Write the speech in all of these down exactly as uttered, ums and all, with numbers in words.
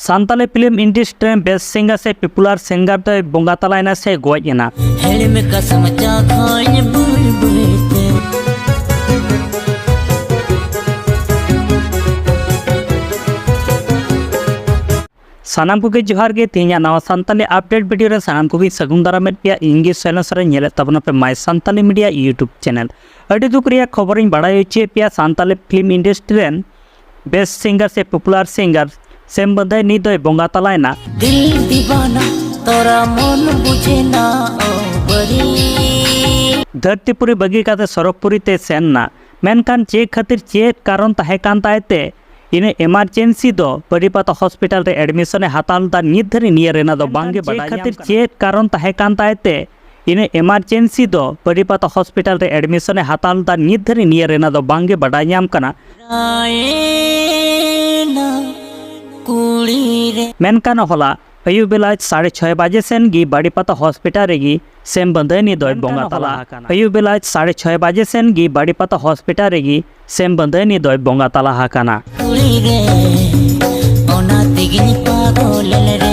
Santali film industry ᱨᱮᱱ best ᱥᱤᱝᱜᱟᱨ ᱥᱮ popular ᱥᱤᱝᱜᱟᱨ ᱫᱚᱭ ᱵᱚᱸᱜᱟ ᱛᱟᱞᱟᱭᱮᱱᱟ ᱥᱮ ᱜᱚᱡ ᱮᱱᱟ᱾ ᱦᱮᱲᱮᱢ ᱠᱟᱥᱢ ᱪᱟᱠᱷᱟᱧ ᱵᱟᱹᱭ ᱵᱟᱹᱭ ᱛᱮ᱾ ᱥᱟᱱᱟᱢ ᱠᱚᱜᱮ ᱡᱚᱦᱟᱨ ᱜᱮ᱾ ᱛᱮᱦᱮᱧᱟᱜ ᱱᱟᱣᱟ ᱥᱟᱱᱛᱟᱞᱤ ᱟᱯᱰᱮᱴ ᱵᱷᱤᱰᱤᱭᱳ ᱨᱮ ᱥᱟᱱᱟᱢ ᱠᱚᱜᱮᱧ ᱥᱟᱹᱜᱩᱱ ᱫᱟᱨᱟᱢᱮᱫ ᱯᱮᱭᱟ᱾ ᱤᱧ ᱜᱮ ᱥᱮᱱᱚ ᱥᱟᱨᱮ ᱧᱮᱞᱮᱫ ᱛᱟᱵᱚᱱᱟ ᱯᱮ ᱢᱟᱭ ᱥᱟᱱᱛᱟᱞᱤ ᱢᱤᱰᱤᱭᱟ ᱭᱩᱴᱩᱵᱽ ᱪᱮᱱᱮᱞ᱾ ᱟᱹᱰᱤ ᱫᱩᱠ ᱨᱮᱭᱟᱜ ᱠᱷᱚᱵᱚᱨᱤᱧ ᱵᱟᱲᱟᱭ ᱦᱚᱪᱚᱭᱮᱫ ᱯᱮᱭᱟ, ᱥᱟᱱᱛᱟᱞᱤ ᱯᱷᱤᱞᱢ ᱤᱱᱰᱟᱥᱴᱨᱤ ᱨᱮᱱ ᱵᱮᱥᱴ ᱥᱤᱝᱜᱟᱨ ᱥᱮ ᱯᱚᱯᱩᱞᱟᱨ ᱥᱤᱝᱜᱟᱨ ᱥᱮᱢ ᱵᱟᱹᱫᱷᱟᱹᱭ ᱱᱤᱛ ᱫᱚᱭ ᱵᱚᱸᱜᱟ ᱛᱟᱞᱟᱭᱮᱱᱟ᱾ ᱫᱤᱞ ᱫᱤᱣᱟᱱᱟ ᱛᱚᱨᱟ ᱢᱚᱱ ᱵᱩᱡᱷᱮᱱᱟ ᱚ ᱵᱟᱹᱨᱤ᱾ ᱫᱷᱟᱹᱨᱛᱤᱯᱩᱨᱤ ᱵᱟᱹᱜᱤ ᱠᱟᱛᱮ ᱥᱚᱨᱚᱜᱽᱯᱩᱨᱤ ᱛᱮ ᱥᱮᱱ ᱮᱱᱟ᱾ ᱢᱮᱱᱠᱷᱟᱱ ᱪᱮᱫ ᱠᱷᱟᱹᱛᱤᱨ, ᱪᱮᱫ ᱠᱟᱨᱚᱱ ᱛᱟᱦᱮᱸ ᱠᱟᱱ ᱛᱟᱭ ᱛᱮ ᱤᱱᱟᱹ ᱮᱢᱟᱨᱡᱮᱱᱥᱤ ᱫᱚ ᱵᱟᱹᱨᱤᱯᱟᱛᱟ ᱦᱚᱥᱯᱤᱴᱟᱞ ᱨᱮ ᱮᱰᱢᱤᱥᱚᱱ ᱮ ᱦᱟᱛᱟᱣ ᱞᱮᱫᱟ, ᱱᱤᱛ ᱫᱷᱟᱹᱨᱤᱡ ᱱᱤᱭᱟᱹ ᱨᱮᱱᱟᱜ ᱫᱚ ᱵᱟᱝ ᱜᱮ ᱵᱟᱰᱟᱭ ᱧᱟᱢ ᱠᱟᱱᱟ᱾ ᱪᱮᱫ ᱠᱟᱨᱚᱱ ᱛᱟᱦᱮᱸ ᱠᱟᱱ ᱛᱟᱭ ᱛᱮ ᱤᱱᱟᱹ ᱮᱢᱟᱨᱡᱮᱱᱥᱤ ᱫᱚ ᱵᱟᱹᱨᱤᱯᱟᱛᱟ ᱦᱚᱥᱯᱤᱴᱟᱞ ᱨᱮ ᱮᱰᱢᱤᱥᱚᱱ ᱮ ᱦᱟᱛᱟᱣ ᱞᱮᱫᱟ, ᱱᱤᱛ ᱫᱷᱟᱹᱨᱤᱡ ᱱᱤᱭᱟᱹ ᱨᱮᱱᱟᱜ ᱫᱚ ᱵᱟᱝ ᱜᱮ ᱵᱟᱰᱟᱭ ᱧᱟᱢ ᱠᱟᱱᱟ᱾ ᱨᱟᱭᱮᱱᱟ ᱠᱩᱲᱤ ᱨᱮ᱾ ᱢᱮᱱᱠᱷᱟᱱ ᱦᱚᱞᱟ ᱟᱹᱭᱩᱵ ᱵᱮᱞᱟ ᱥᱟᱲᱮ ᱪᱷᱚᱭ ᱵᱟᱡᱮ ᱥᱮᱱ ᱜᱮ ᱵᱟᱹᱨᱤᱯᱟᱛᱟ ᱦᱚᱥᱯᱤᱴᱟᱞ ᱨᱮᱜᱮ ᱥᱮᱢ ᱵᱟᱹᱫᱷᱟᱹᱭᱱᱤ ᱫᱚᱭ ᱵᱚᱸᱜᱟ ᱛᱟᱞᱟ ᱟᱠᱟᱱᱟ᱾ ᱟᱹᱭᱩᱵ ᱵᱮᱞᱟ ᱥᱟᱲᱮ ᱪᱷᱚᱭ ᱵᱟᱡᱮ ᱥᱮᱱ ᱜᱮ ᱵᱟᱹᱨᱤᱯᱟᱛᱟ ᱦᱚᱥᱯᱤᱴᱟᱞ ᱨᱮᱜᱮ ᱥᱮᱢ ᱵᱟᱹᱫᱷᱟᱹᱭᱱᱤ ᱫᱚᱭ ᱵᱚᱸᱜᱟ ᱛᱟᱞᱟ ᱟᱠᱟᱱᱟ᱾ ᱠᱩᱲᱤ ᱨᱮ, ᱚᱱᱟ ᱛᱮᱜᱮᱧ ᱯᱟᱜᱚᱞ ᱞᱮᱱ ᱨᱮ᱾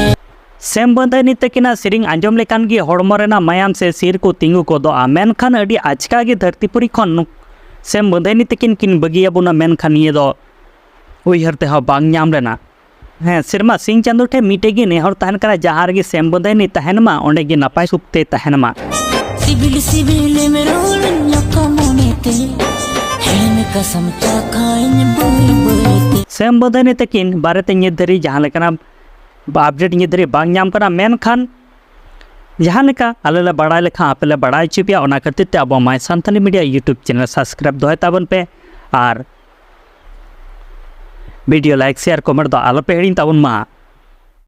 ᱥᱮᱢ ᱵᱟᱹᱫᱷᱟᱹᱭᱱᱤ ᱛᱟᱹᱠᱤᱱᱟᱜ ᱥᱮᱨᱮᱧ ᱟᱸᱡᱚᱢ ᱞᱮᱠᱷᱟᱱ ᱜᱮ ᱦᱚᱲᱢᱚ ᱨᱮᱱᱟᱜ ᱢᱟᱭᱟᱢ ᱥᱮ ᱥᱤᱨ ᱠᱚ ᱛᱤᱸᱜᱩ ᱜᱚᱫᱚᱜᱼᱟ᱾ ᱢᱮᱱᱠᱷᱟᱱ ᱟᱹᱰᱤ ᱟᱪᱠᱟ ᱜᱮ ᱫᱷᱟᱹᱨᱛᱤ ᱯᱩᱨᱤ ᱠᱷᱚᱱ ᱥᱮᱢ ᱵᱟᱹᱫᱷᱟᱹᱭᱱᱤ ᱛᱟᱹᱠᱤᱱ ᱠᱤᱱ ᱵᱟᱹᱜᱤᱭᱟᱵᱚᱱᱟ, ᱢᱮᱱᱠᱷᱟᱱ ᱱᱤᱭᱟᱹ ᱫᱚ ᱩᱭᱦᱟᱹᱨ ᱛᱮᱦᱚᱸ ᱵᱟᱝ ᱧᱟᱢ ᱞᱮᱱᱟ᱾ ᱦᱮᱸ, ᱥᱮᱨᱢᱟ ᱥᱤᱧ ᱪᱟᱸᱫᱚ ᱴᱷᱮᱱ ᱢᱤᱫᱴᱮᱡ ᱜᱮ ᱱᱮᱦᱚᱨ ᱛᱟᱦᱮᱱ ᱠᱟᱱᱟ, ᱡᱟᱦᱟᱸ ᱨᱮᱜᱮ ᱥᱮᱢ ᱵᱟᱹᱫᱷᱟᱹᱭᱱᱤ ᱛᱟᱦᱮᱱ ᱢᱟ, ᱚᱸᱰᱮ ᱜᱮ ᱱᱟᱯᱟᱭ ᱥᱩᱠ ᱛᱮ ᱛᱟᱦᱮᱱ ᱢᱟ᱾ ᱥᱤᱵᱤᱞ ᱥᱤᱵᱤᱞ ᱮᱢ ᱨᱚᱲ ᱧᱚᱜ ᱢᱚᱱᱮᱛᱮ, ᱦᱮᱲᱮᱢ ᱠᱟᱥᱟᱢ ᱪᱟᱠᱷᱟᱧ ᱵᱟᱹᱭ ᱵᱟᱹᱭ ᱛᱮ᱾ ᱥᱮᱢ ᱵᱟᱹᱫᱷᱟᱹᱭᱱᱤ ᱛᱟᱹᱠᱤᱱ ᱵᱟᱨᱮᱛᱮ ᱱᱤᱛ ᱫᱷᱟᱹᱨᱤᱡ ᱡᱟᱦᱟᱸ ᱞᱮᱠᱟᱱᱟᱜ ᱟᱯᱰᱮᱴ ᱱᱤᱛ ᱫᱷᱟᱹᱨᱤᱡ ᱵᱟᱝ ᱧᱟᱢ ᱠᱟᱱᱟ, ᱢᱮᱱᱠᱷᱟᱱ ᱡᱟᱦᱟᱸ ᱞᱮᱠᱟ ᱟᱞᱮ ᱞᱮ ᱵᱟᱲᱟᱭ ᱞᱮᱠᱷᱟᱱ ᱟᱯᱮ ᱞᱮ ᱵᱟᱲᱟᱭ ᱦᱚᱪᱚ ᱯᱮᱭᱟ᱾ ᱚᱱᱟ ᱠᱷᱟᱹᱛᱤᱨ ᱛᱮ ᱟᱵᱚ ᱢᱟᱭ Santali media YouTube channel subscribe ᱫᱚᱦᱚᱭ ᱛᱟᱵᱚᱱ ᱯᱮ ᱟᱨ ᱵᱷᱤᱰᱤᱭᱳ ᱞᱟᱭᱤᱠ, ᱥᱮᱭᱟᱨ, ᱠᱚᱢᱮᱱᱴ ᱫᱚ ᱟᱞᱚᱯᱮ ᱦᱤᱲᱤᱧ ᱛᱟᱵᱚᱱ ᱢᱟ᱾